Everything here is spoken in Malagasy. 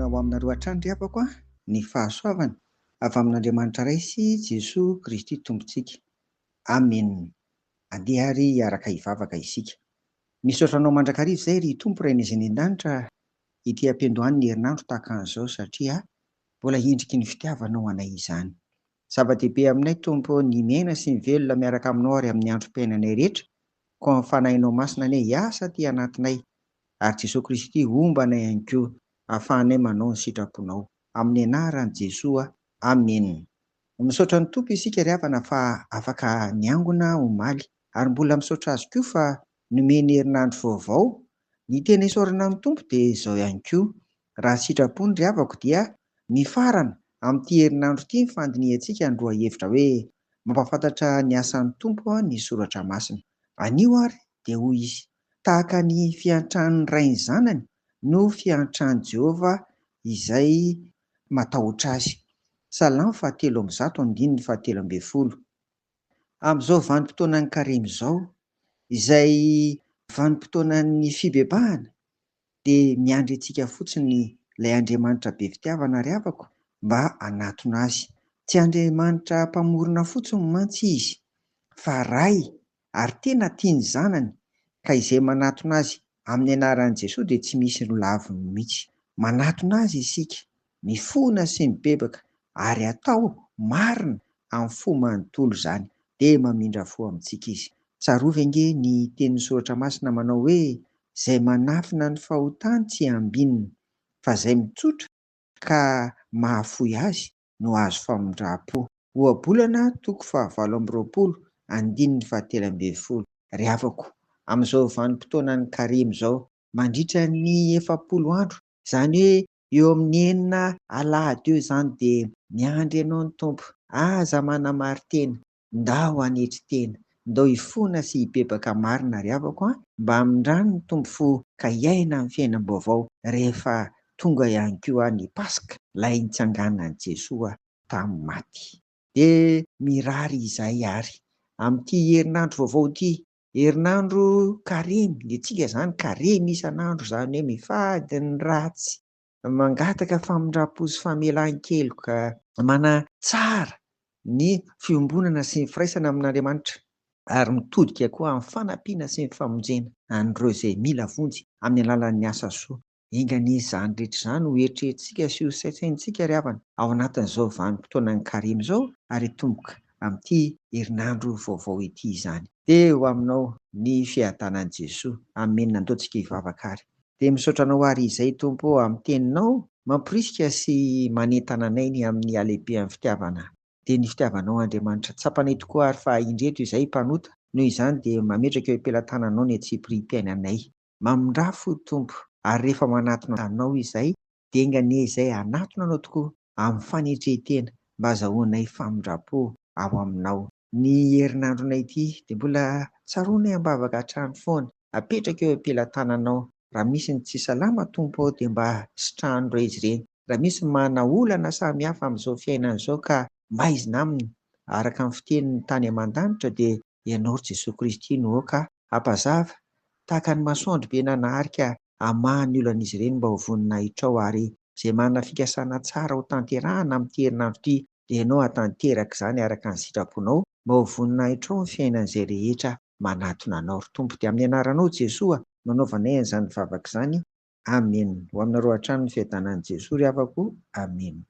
Ho aminareo hatrany ry havako a, ny fahasoavana avy amin'Andriamanitra Ray sy Jesoa Kristy Tompontsika. Amena. Andeha ary hiaraka hivavaka isika. Misaotra Anao mandrakariva izay ry Tompo Rainay izay any an-danitra ity am-piandohan'ny herinandro tahaka an'izao satria mbola endriky ny fitiavanao anay izany. Zava-dehibe aminay Tompo ny miaina sy mivelona miaraka Aminao ary amin'ny androm-piainanay rehetra, koa ny Fanahinao Masina anie hiasa aty anatinay ary Jesoa Kristy homba anay ihany koa ahafahanay manao ny sitraponao. Amin'ny anaran'i Jesoa. Amena. Misaotra ny Tompo isika ry havana fa afaka niangona omaly ary mbola misaotra Azy koa fa nomeny herinandro vaovao. Ny tena isaorana amin'ny Tompo dia izao ihany koa, raha sitrapony ry havako dia mifarana amin'ity herinandro ity ny fandinihantsika ny lohahevitra hoe mampahafantatra ny asan'ny Tompo ny soratra masina. Anio ary dia hoy izy, Tahaka ny fiantran'ny ray ny zanany no fiantran'i Jehovah izay matahotra azy. Salamo fahatelo amby 100 andininy fahatelo ambin'ny folo. Amin'izao vanim-potoanan'ny Karemy izao, izay vanim-potoanan'ny fibebahana, dia miandry antsika fotsiny ilay Andriamanitra be fitiavana ry havako mba hanatona Azy. Tsy Andriamanitra mpamorona fotsiny mantsy Izy, fa Ray ary tena tia ny zanany ka izay manatona Azy amin'ny anaran'i Jesoa dia tsy misy laviny mihitsy. Manatona Azy isika, mifona sy mibebaka ary atao marina amin'ny fo manontolo izany dia mamindra fo amintsika Izy. Tsarovy ange ny tenin'ny Soratra Masina manao hoe, Izay manafina ny fahotany tsy ambinina, fa izay mitsotra ka mahafoy azy no hahazo famindram-po. Ohabolana toko fahavalo amby roapolo andininy fahatelo ambin'ny folo. Ry havako, amin'izao vanim-potoanan'ny Karemy izao, mandritra ny 40 andro, izany hoe eo amin'ny enina alahady eo izany dia miandry anao ny Tompo. Aza manamari-tena, ndao hanetry tena, ndao hifona sy hibebaka marina ry havako a, mba hamindrany ny Tompo fo ka hiaina amin'ny fiainam-baovao rehefa tonga ihany koa ny Paska, ilay nitsanganan'i Jesoa tamin'ny maty. Dia mirary izay ary amin'ity herinandro vaovao ity, herinandro karemy, ny antsika izany karemy isan'andro, izany hoe mifady ny ratsy, mangataka famindram-po sy famelan-keloka, manatsara ny fiombonana sy ny firaisana amin'Andriamanitra ary mitodika koa amin'ny fanampiana sy ny famonjena an'ireo izay mila vonjy amin'ny alalan'ny asa soa. Enga anie izany rehetra izany ho eritreretintsika sy ho saintsaintsika ry havana ao anatin'izao vanim-potoanan'ny karemy izao ary hitomboka amin'ity herinandro vaovao ity izany. Dia ho aminao ny fiadanan'i Jesoa. Amena. Andao tsika hivavaka ary. Dia misaotra Anao ary izay Tompo ô amin'ny teninao mamporisika sy manentana anay ny amin'ny halehibehan'ny fitiavana dia ny fitiavanao Andriamanitra. Tsapanay tokoa ary fa indreto izahay mpanota, noho izany dia mametraka eo am-pelatananao ny antsipiriam-piainanay. Mamindrà fo Tompo, ary rehefa manatona Anao izahay, dia enga anie izay hanatona Anao tokoa amin'ny fanetren-tena mba hazahoanay famindram-po ao Aminao. Ny herinandronay ity dia mbola tsaroanay am-bavaka hatrany foana, apetraka eo am-pelatananao. Raha misy ny tsy salama Tompo ô dia mba sitrano re izy ireny. Raha misy ny manana olana samihafa amin'izao fiainana izao ka maizina aminy araka ny fiteniny tany aman-danitra dia Ianao ry Jesoa Kristy no aoka hampazava tahaka ny masoandro be nanaharika hamaha ny olan'izy ireny mba ho voninahitrao ary izay manana fikasana tsara ho tanterahana amin'ity herinandro ity dia Ianao hatanteraka izany araka ny sitraponao mba ho voninahitrao ny fiainan'izay rehetra manatona Anao ry Tompo dia amin'ny anaranao Jesoa no anaovanay an'izany vavaka izany Amena. Ho aminareo hatrany ny fiadanan'i Jesoa ry havako. Amena.